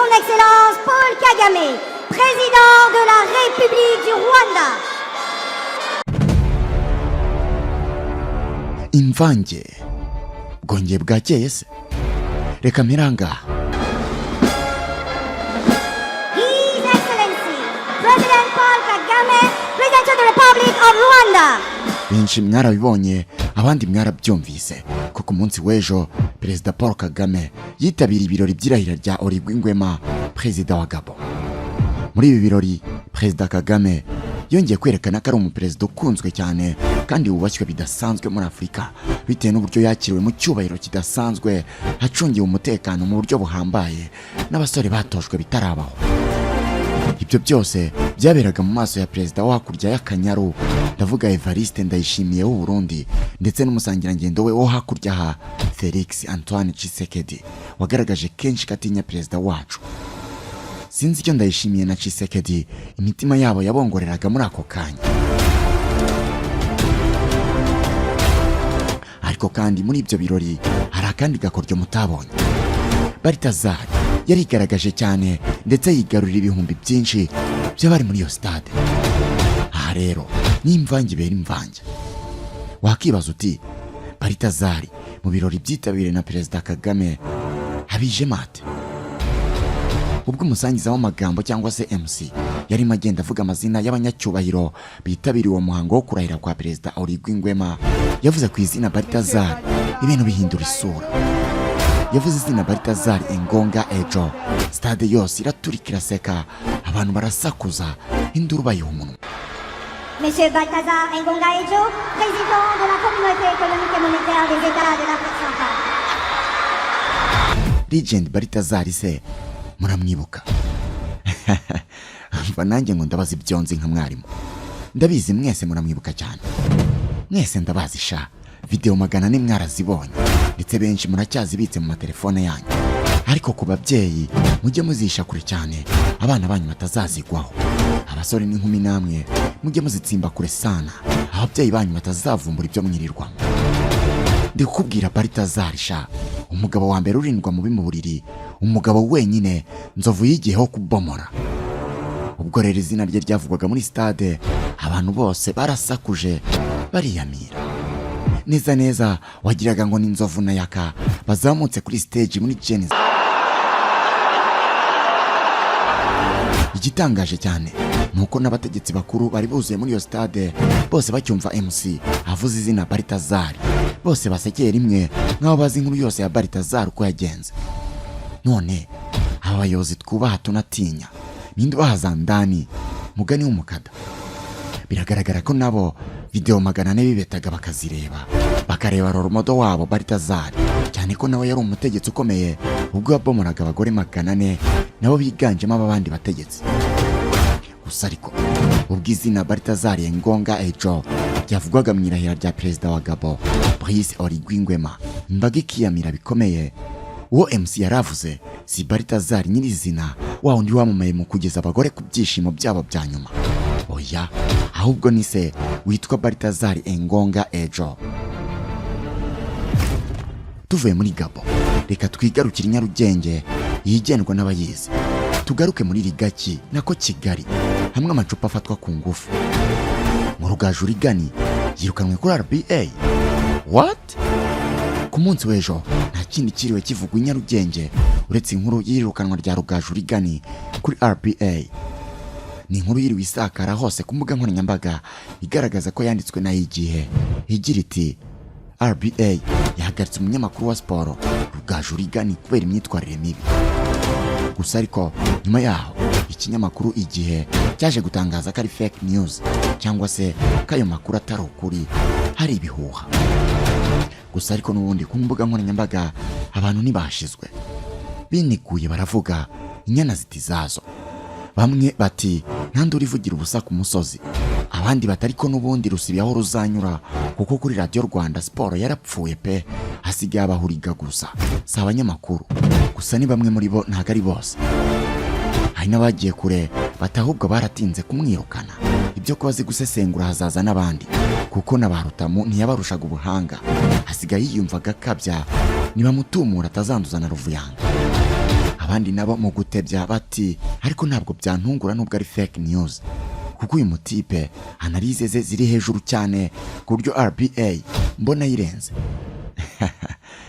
Son Excellence Paul Kagame, Président de la République du Rwanda. Imvange bwongeye bwakeye se? Reka mpiranga. His Excellency President Paul Kagame, President of the Republic of Rwanda. Benshi mwarabibonye, abandi mwarabyumvise ko ku munsi w'ejo Perezida Paul Kagame yitabiriye ibirori by'irahira rya Oligui Nguema, perezida wa Gabon. Muri ibi birori, Perezida Kagame yongeye kwerekana ko ari umuperezida ukunzwe cyane kandi wubashywe bidasanzwe muri Afurika, bitewe n'uburyo yakiriwe mu cyubahiro kidasanzwe, acungiwe umutekano mu buryo buhambaye n'abasore batojwe bitarabaho. Ibyo byose byaberaga mu maso ya perezida wo hakurya y'Akanyaru, ndavuga Evariste Ndayishimiye w'u Burundi, ndetse n'umusangirangendo we wo hakurya ha, Felix Antoine Tshisekedi, wagaragaje kenshi ko atinya perezida wacu. Sinzi icyo Ndayishimiye na Tshisekedi imitima yabo yabongoreraga muri ako kanya. Ariko kandi muri ibyo birori hari akandi gakoryo mutabonye. Baltazar yarigaragaje cyane ndetse yigarurira ibihumbi byinshi by'abari muri iyo stade. Aha rero ni imvange ibera imvange. Wakibaza uti: "Baltazar mu birori byitabiriwe na Perezida Kagame abije mate?" Ubwo umusangiza w'amagambo cyangwa se MC yarimo agenda avuga amazina y'abanyacyubahiro bitabiriye uwo muhango wo kurahira kwa Perezida Oligui Nguema, yavuze ku izina Baltazar, ibintu bihindura isura. Yavuze izina Baltazar Engonga Ejo, stade yose iraturika, iraseka, abantu barasakuza, induru bayiha umunwa. Monsieur Balthazar Engonga Ejo, président de la Communauté économique et monétaire des États de l'Afrique centrale. Legend Baltazar se muramwibuka? Mva nanjye ngo ndabaza ibyo nzi nka mwarimu. Ndabizi mwese muramwibuka cyane, mwese ndabazi sha. Videwo 400 mwarazibonye, ndetse benshi muracyazibitse mu matelefone yanyu. Ariko ku babyeyi, mujye muzisha kure cyane, abana banyu batazazigwaho. Abasore n'inkumi namwe mujye muzitsimba kure sana, ababyeyi banyu batazavumbura ibyo mwirirwamo. Ndi kukubwira Baltazar sha, umugabo wa mbere urindwa mubi mu buriri, umugabo wenyine nzovu yigiyeho kubomora. Ubwo rero izina rye ryavugwaga muri stade, abantu bose barasakuje, bariyamira neza neza, wagiraga ngo ni Nzovu na Yaka bazamutse kuri stage muri Gen-Z. Igitangaje cyane ni uko n'abategetsi bakuru bari buzuye muri iyo stade bose, bacyumva MC avuze izina Baltazar, bose basekeye rimwe nk'aho bazi inkuru yose ya Baltazar uko yagenze. None aba bayobozi twubaha tunatinya, ninde ubahaza ndani mugani w'umukada? Biragaragara ko nabo videwo 400 bibetaga bakazireba, bakareba role model wabo Baltazar, cyane ko nawe yari umutegetsi ukomeye ubwo yabomoraga abagore 400, nabo biganjemo ab'abandi bategetsi. Gusa ariko ubwo izina Baltazar Engonga Ejo ryavugwaga mu irahira rya perezida wa Gabon, Brice Oligui Nguema, imbaga ikiyamira bikomeye. Uwo MC yaravuze si Baltazar nyirizina, wa wundi wamamaye mu kugeza abagore ku byishimo byabo bya nyuma. Oya, ahubwo ni se witwa Baltazar Engonga Ejo. Tuvuye muri Gabon, reka twigarukire i Nyarugenge yigendwa n'abayizi, tugaruke muri Rigaki, nako Kigali, hamwe amacupa afatwa ku ngufu. Mu Rugaju Rigani yirukanwe kuri RBA. What? Ku munsi w'ejo nta kindi kiriwe kivugwa i Nyarugenge uretse inkuru y'iyirukanwa rya Rugaju Rigani kuri RBA. Ni inkuru yiriwe isakara hose ku mbuga nkoranyambaga, igaragaza ko yanditswe na Igihe, igira iti: "RBA yahagaritse umunyamakuru wa siporo Rugaju Rigani kubera imyitwarire mibi." Gusa ariko nyuma yaho ikinyamakuru Igihe cyaje gutangaza ko ari fake news, cyangwa se ko ayo makuru atari ukuri, hari ibihuha. Gusa ariko n'ubundi ku mbuga nkoranyambaga abantu ntibashizwe, biniguye baravuga, inyana ziti zazo. Bamwe bati: "Ntandi urivugira ubusa ku musozi." Abandi bati: "Ariko n'ubundi rusibi aho ruzanyura, kuko kuri Radiyo Rwanda siporo yarapfuye pe, hasigaye abahuriga gusa." Si abanyamakuru gusa, ni bamwe muri bo, ntabwo ari bose. Hari n'abagiye kure bati: "Ahubwo baratinze kumwirukana, ibyo kuba azi gusesengura hazaza n'abandi, kuko na ba Rutamu ntiyabarushaga ubuhanga, hasigaye yiyumvaga akabya, nibamutumura atazanduza na Ruvuyanga." Abandi nabo mu gutebya bati: "Ariko ntabwo byantungura nubwo ari fake news, kuko uyu mutipe analyse ze ziri hejuru cyane ku buryo RBA mbona yirenze."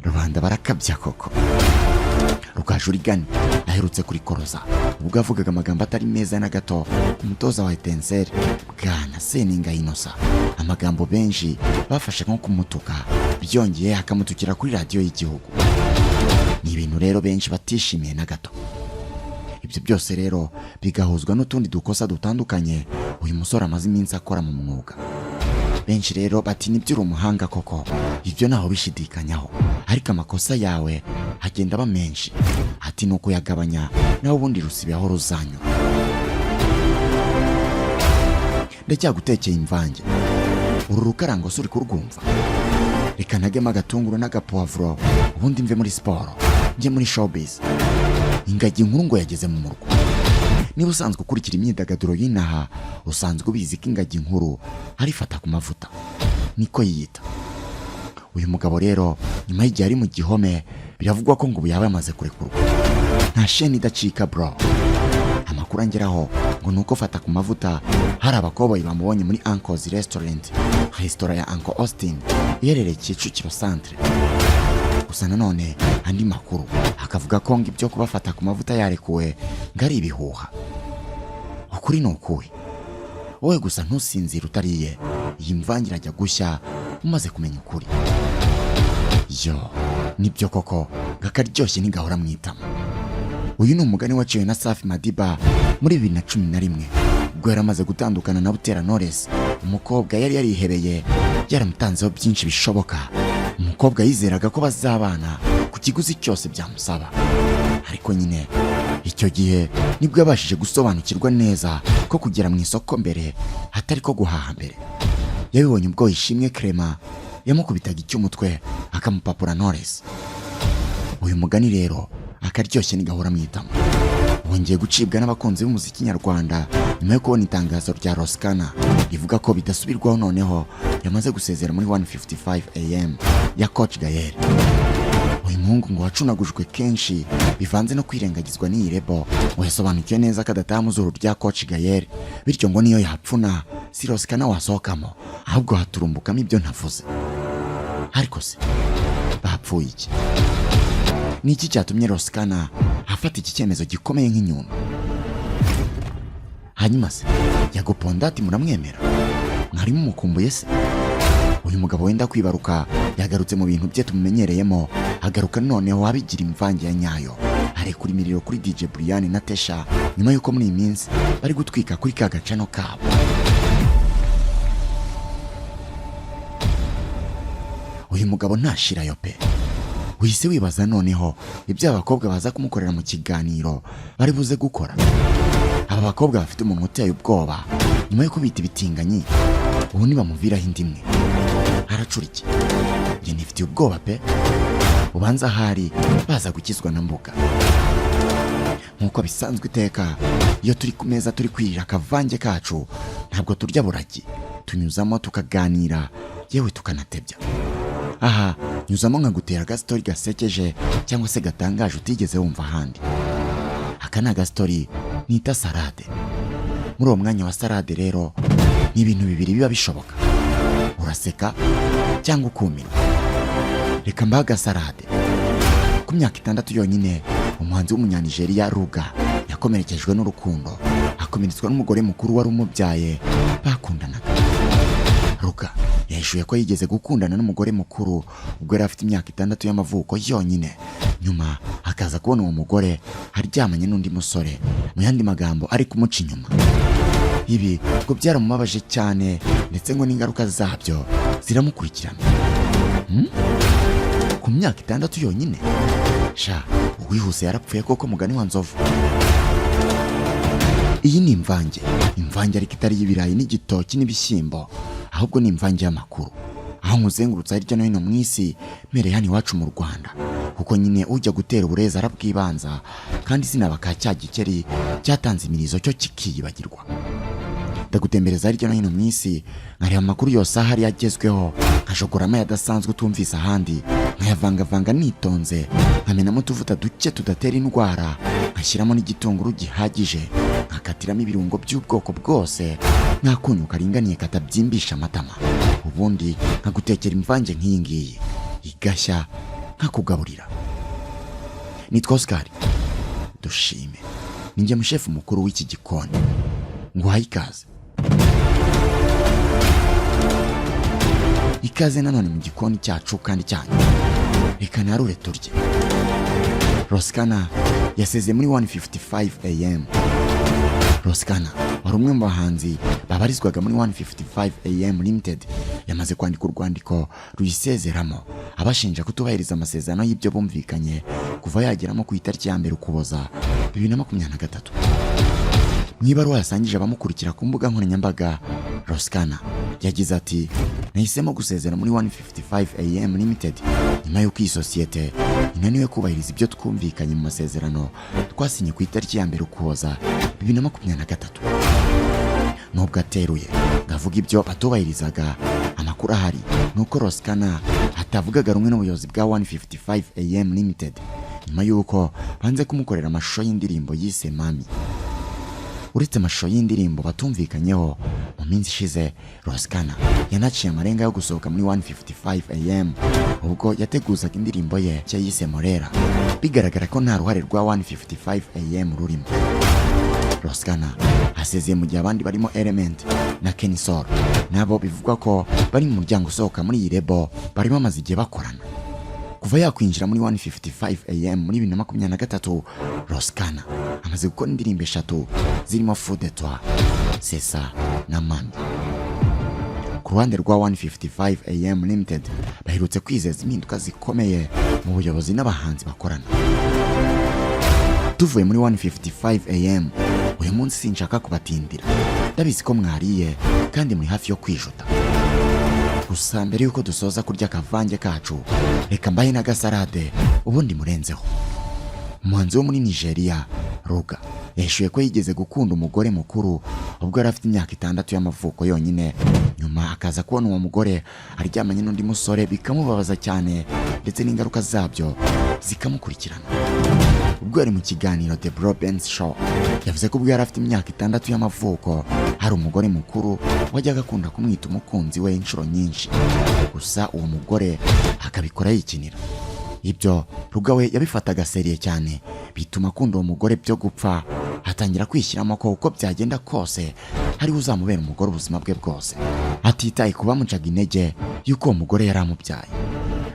Rubanda barakabya koko. Rugaju Reagan aherutse kurikoroza ubwo yavugaga amagambo atari meza na gato ku mutoza wa Etincelles, bwana Seninga Innocent, amagambo benshi bafashe nko kumutuka, byongeye akamutukira kuri radiyo y'igihugu. Ni ibintu rero benshi batishimiye na gato. Ibyo byose rero bigahuzwa n'utundi dukosa dutandukanye uyu musore amaze iminsi akora mu mwuga. Benshi rero bati: "Nibyo, uri umuhanga koko, ibyo ntaho bishidikanyaho, ariko amakosa yawe agenda aba menshi." Ati: "Ni ukuyagabanya, nawe ubundi rusibe aho ruzanyura." Ndacyagutekeye imvange. Uru rukarango se uri kurwumva? Reka nagemo agatunguru n'agapuwavuro, ubundi mve muri siporo njye muri showbiz. Ingagi nkuru ngo yageze mu murwa. Niba usanzwe ukurikira imyidagaduro y'inaha, usanzwe ubizi ko ingagi nkuru arifata ku mavuta, niko yiyita. Uyu mugabo rero, nyuma y'igihe ari mu gihome, biravugwa ko ngo ubu yaba yamaze kurekurwa. Nta sheni idacika, bro. Amakuru angeraho ngo ni uko fata ku mavuta hari abakoboyi bamubonye muri Uncle's Restaurant, resitora ya Uncle Austin iherereye Kicukiro Centre. Gusa nanone andi makuru akavuga ko ngo ibyo kubafata ku mavuta yarekuwe ngo ari ibihuha. Ukuri ni ukuhe? Wowe gusa ntusinzire utariye iyi mvange, irajya gushya umaze kumenya ukuri. Yo, nibyo koko ngo akaryoshye ntigahora mu itama. Uyu ni umugani waciwe na Safi Madiba muri 2011, ubwo yari amaze gutandukana na Butera Knowless, umukobwa yari yarihebeye, yaramutanzeho byinshi bishoboka, umukobwa yizeraga ko bazabana ku kiguzi cyose byamusaba. Ariko nyine icyo gihe nibwo yabashije gusobanukirwa neza ko kugera mu isoko mbere atari ko guhaha mbere. Yabibonye ubwo Ishimwe Clement yamukubitaga icy'umutwe akamupapura Knowless. Uyu mugani rero, akaryoshye ntigahora mu itama, wongeye gucibwa n'abakunzi b'umuziki nyarwanda nyuma yo kubona itangazo rya Ross Kana rivuga ko bidasubirwaho, noneho yamaze gusezera muri 155 AM ya Coach Gael. Uyu muhungu ngo wacunagujwe kenshi bivanze no kwirengagizwa n'iyi label, ngo yasobanukiwe neza ko adataha mu zuru rya Coach Gael, bityo ngo niyo yapfuna si Ross Kana wasohokamo, ahubwo haturumbukamo ibyo ntavuze. Ariko se bapfuye iki? Ni iki cyatumye Ross Kana afata iki cyemezo gikomeye nk'inyundo? Hanyuma se Yago Pon Dat muramwemera? Mwari mumukumbuye se? Uyu mugabo wenda kwibaruka yagarutse mu bintu bye tumumenyereyemo, agaruka noneho abigira imvange ya nyayo, arekura imiriro kuri DJ Brian na Tesha nyuma y'uko muri iyi minsi bari gutwika kuri ka gacano kabo. Uyu mugabo ntashirayo pe. Wihise wibaza noneho ibyo abakobwa baza kumukorera mu kiganiro bari buze gukora. Aba bakobwa bafite umuntu uteye ubwoba nyuma yo kubita ibitinganyi, ubu ntibamuviraho indi imwe aracura iki? Njye nifitiye ubwoba pe, ubanza ahari baza gukizwa na mbuga. Nk'uko bisanzwe iteka, iyo turi ku meza turi kwirira akavange kacu, ntabwo turya buragi, tunyuzamo tukaganira, yewe tukanatebya. Aha nyuzamo nkagutera agasitori gasekeje cyangwa se gatangaje utigeze wumva ahandi. Aka ni agasitori nita salade. Muri uwo mwanya wa salade rero, ni ibintu bibiri biba bishoboka: uraseka cyangwa ukumirwa. Reka mbahe agasalade. Ku myaka 6 yonyine, umuhanzi w'Umunyanigeriya Ruga yakomerekejwe n'urukundo, akomeretswa n'umugore mukuru wari umubyaye bakundanaga. Ruga yahishuye ko yigeze gukundana n'umugore mukuru ubwo yari afite imyaka 6 y'amavuko yonyine, nyuma akaza kubona uwo mugore aryamanye n'undi musore, mu yandi magambo ari kumuca inyuma. Ibi ngo byaramubabaje cyane, ndetse ngo n'ingaruka zabyo ziramukurikirana. Ku myaka 6 yonyine sha, uwihuse yarapfuye koko, mugani wa nzovu. Iyi ni imvange, imvange ariko itari y'ibirayi n'igitoki n'ibishyimbo, ahubwo ni imvange y'amakuru, aho nkuzengurutsa hirya no hino mu isi, mpereye hano iwacu mu Rwanda, kuko nyine ujya gutera uburezi arabwibanza, kandi sinaba ka cya gikeri cyatanze imirizo cyo kikiyibagirwa. Ndagutembereza hirya no hino mu isi, nkareba amakuru yose ahari agezweho, nkajogoramo ayadasanzwe utumvise ahandi. Nkayavangavanga nitonze, nkamenamo utuvuta duke tudatera indwara, nkashyiramo n'igitunguru gihagije, nkakatiramo ibirungo by'ubwoko bwose n'akunyu karinganiye katabyimbisha amatama, ubundi nkagutekera imvange nk'iyi ngiyi igashya, nkakugaburira. Nitwa Oscar Dushime, ninjye mushefu mukuru w'iki gikoni. Nguhaye ikaze, ikaze nanone mu gikoni cyacu kandi cyanyu. Reka narure turye. Ross Kana yasezeye muri 155 AM. Ross Kana wari umwe mu bahanzi babarizwaga muri 155 AM Limited yamaze kwandika urwandiko ruyisezeramo, abashinja kutubahiriza amasezerano y'ibyo bumvikanye kuva yageramo ku itariki ya 1 Ukuboza 2023. Mu ibaruwa yasangije abamukurikira ku mbuga nkoranyambaga, Ross Kana yagize ati: "Nahisemo gusezera muri 155 AM Limited nyuma y'uko iyi sosiyete inaniwe kubahiriza ibyo twumvikanye mu masezerano twasinye ku itariki ya 1 Ukuboza 2023." Nubwo ateruye ngavuga ibyo batubahirizaga, amakuru ahari ni uko Ross Kana atavugaga rumwe n'ubuyobozi bwa 155 AM Limited nyuma y'uko banze kumukorera amashusho y'indirimbo yise Mami. Uretse amashusho y'indirimbo batumvikanyeho, mu minsi ishize Ross Kana yanaciye amarenga yo gusohoka muri 155 AM ubwo yateguzaga indirimbo ye nshya yise Morera, bigaragara ko nta ruhare rwa 155 AM rurimo. Ross Kana asezeye mu gihe abandi barimo Element na Kenny Sol nabo bivugwa ko bari mu muryango usohoka muri iyi label bari bamaze igihe bakorana. Kuva yakwinjira muri 155 AM muri 2023, Ross Kana amaze gukora indirimbo eshatu zirimo Fou de Toi, Sesa na Mami. Ku ruhande rwa 155 AM Limited, baherutse kwizeza impinduka zikomeye mu buyobozi n'abahanzi bakorana. Tuvuye muri 155 AM, uyu munsi sinshaka kubatindira, ndabizi ko mwariye kandi muri hafi yo kwijuta. Gusa mbere y'uko dusoza kurya akavange kacu, reka mbahe n'agasarade ubundi murenzeho. Umuhanzi wo muri Nigeria Ruger yahishuye ko yigeze gukunda umugore mukuru ubwo yari afite imyaka 6 y'amavuko yonyine, nyuma akaza kubona uwo mugore aryamanye n'undi musore bikamubabaza cyane, ndetse n'ingaruka zabyo zikamukurikirana. Ubwo yari mu kiganiro The Bro Benz Show, yavuze ko ubwo yari afite imyaka 6 y'amavuko hari umugore mukuru wajyaga akunda kumwita umukunzi we inshuro nyinshi, gusa uwo mugore akabikora yikinira. Ibyo Ruger we yabifataga sérieux cyane, bituma akunda uwo mugore byo gupfa, atangira kwishyiramo ko uko byagenda kose hariwe uzamubera umugore ubuzima bwe bwose, atitaye ku bamucaga intege y'uko uwo mugore yari amubyaye.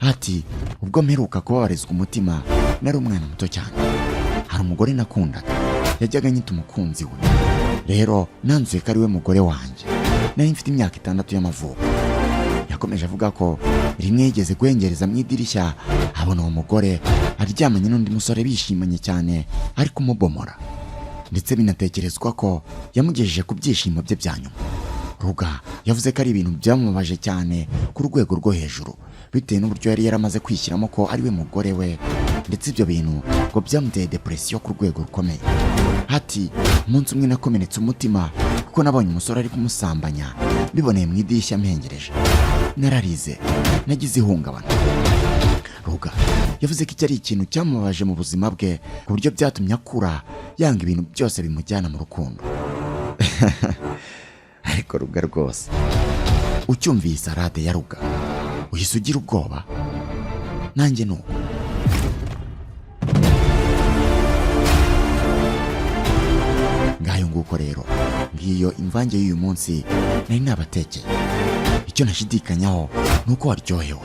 Ati: "Ubwo mperuka kubabarizwa umutima nari umwana muto cyane. Hari umugore nakundaga, yajyaga anyita umukunzi we. Rero nanzuye ko ari we mugore wanjye. Nari mfite imyaka 6 y'amavuko." Yakomeje avuga ko rimwe yigeze guhengereza mu idirishya abona uwo mugore aryamanye n'undi musore bishimanye cyane, ari kumubomora, ndetse binatekerezwa ko yamugejeje ku byishimo bye bya nyuma. Ruger yavuze ko ari ibintu byamubabaje cyane ku rwego rwo hejuru, bitewe n'uburyo yari yaramaze kwishyiramo ko ari we mugore we, ndetse ibyo bintu ngo byamuteye depression ku rwego rukomeye. Ati: "Umunsi umwe nakomeretse umutima kuko nabonye umusore ari kumusambanya, mbiboneye mu idirishya mpengereje. Nararize, nagize ihungabana." Ruger yavuze ko iki ari ikintu cyamubabaje mu buzima bwe, ku buryo byatumye akura yanga ibintu byose bimujyana mu rukundo. Ariko Ruger rwose, ucyumviye salade ya Ruger uhise ugira ubwoba, nanjye ni uko. Ngayo nguko rero, ngiyo imvange y'uyu munsi nari nabatekeye. Icyo nashidikanyaho ni uko waryohewe.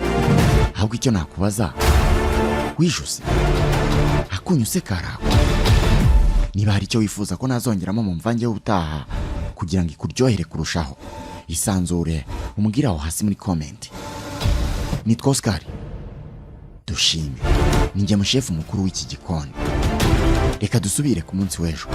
Ahubwo icyo nakubaza, wijuse akunyu se karako? Niba hari icyo wifuza ko nazongeramo mu mvange y'ubutaha kugira ngo ikuryohere kurushaho, isanzure umbwire aho hasi muri comment. Nitwa Oscar Dushime, ninjye mushefu mukuru w'iki gikoni. Reka dusubire ku munsi w'ejo.